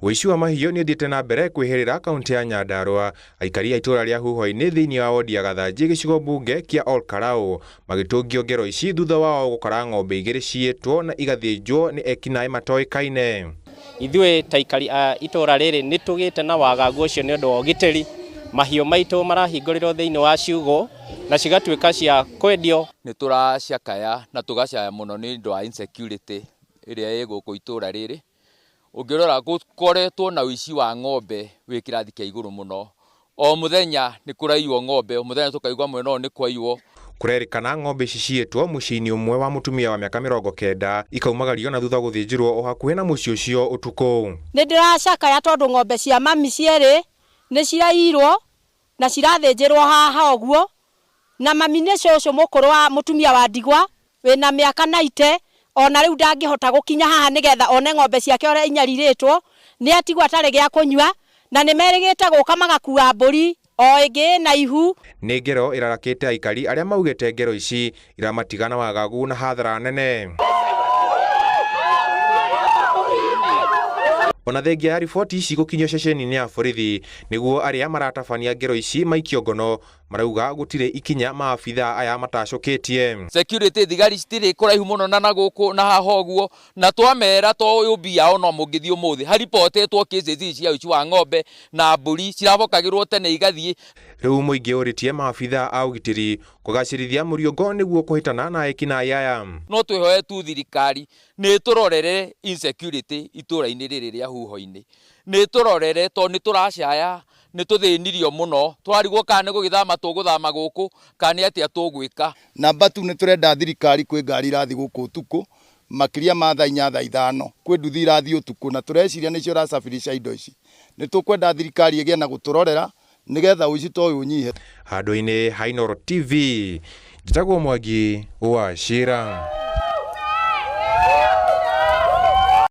Ũici wa mahiũ nĩ ũthiĩte na mbere kwĩhĩrĩra kaunti ya Nyandarua. Aikari a itũũra rĩa Huho-inĩ thĩinĩ wa wodi ya Gathanji gĩcigo mbunge kĩa Ol Kalou magĩtũngio ngero ici thutha wao gũkora ng'ombe igĩrĩ ciyĩtwo na igathĩnjwo nĩ ekinaĩ matoĩkaine. Ithuĩ ta aikari a itũũra rĩrĩ nĩ tũgĩte na wagagu ũcio nĩ ũndũ wa ũgitĩri. Mahiũ maitũ marahingũrĩrwo thĩinĩ wa ciugũ na cigatuĩka cia kwendio. Nĩ tũracakaya na tũgacaya mũno nĩ ũndũ wa insecurity ĩrĩa ĩ gũkũ itũũra rĩrĩ. Ũngĩrora gũkoretwo na ũici wa ng'ombe wĩ kĩrathi kĩa igũrũ mũno. O mũthenya nĩ kũraiywo ng'ombe, o mũthenya tũkaigua mwena ũyũ nĩ kwaiywo. Kũrerĩkana ng'ombe ici ciyĩtwo mũciĩ-inĩ ũmwe wa mũtumia wa mĩaka 90 ikaumagario na thutha gũthĩnjĩrwo o hakuhĩ na mũciĩ ũcio ũtukũ. Nĩ ndĩracakaya tondũ ng'ombe cia mami cierĩ nĩ ciraiyirwo na cirathĩnjĩrwo haha ũguo, na mami nĩ cũcũ mũkũrũ wa mũtumia wa ndigwa wĩna mĩaka 90, ona rĩu ndangĩhota gũkinya haha nĩgetha one ng'ombe ciake ũrĩa inyarirĩtwo, nĩ atigwo atarĩ gĩa kũnyua, na nĩ merĩgĩte gũka magakua mbũri o ĩngĩ ĩna ihu. Nĩ ngero ĩrarakĩte aikari arĩa maugĩte ngero ici iramatiga na wagagu na hathara nene. Ona thengia ya riboti ici gũkinyio ceceni-inĩ ya borithi nĩguo arĩa maratabania ngero ici maikio ngono, marauga gũtirĩ ikinya maabithaa aya matacũkĩtie. Security thigari citirĩ kũraihu mũno na nagũkũ na haha ũguo, na twamera to ũyũ yao no mũngĩthiĩ ũmũthĩ haribotĩtwo cases ici cia ũici wa ng'ombe na mbũri cirabokagĩrwo tene igathiĩ. Rĩu mũingĩ ũrĩtie maabithaa a ũgitĩri kũgacĩrithia mũriũngo nĩguo kũhĩtana na ekinaĩ aya. No twĩhoe tu thirikari nĩ tũrorere insecurity itũũra-inĩ rĩrĩ rĩa Huho-inĩ, nĩ tũrorere tondũ nĩ tũracaya, nĩ tũthĩnirio mũno, tũrarigwo kana nĩ gũgĩthama tũgũthama gũkũ kana nĩ atĩa tũgwĩka. Namba 2 nĩ tũrenda thirikari kwĩ ngari irathiĩ gũkũ ũtukũ makĩria ma thaa 4 thaa 5 kwĩ nduthi irathiĩ ũtukũ na tũreciria nĩcio irasafirisha indo ici. Nĩ tũkwenda thirikari ĩgĩe na gũtũrorera nĩgetha ũici ta ũyũ ũnyihe. Handũ-inĩ ha Inooro TV, njĩtagwo Mwangi wa Ciira.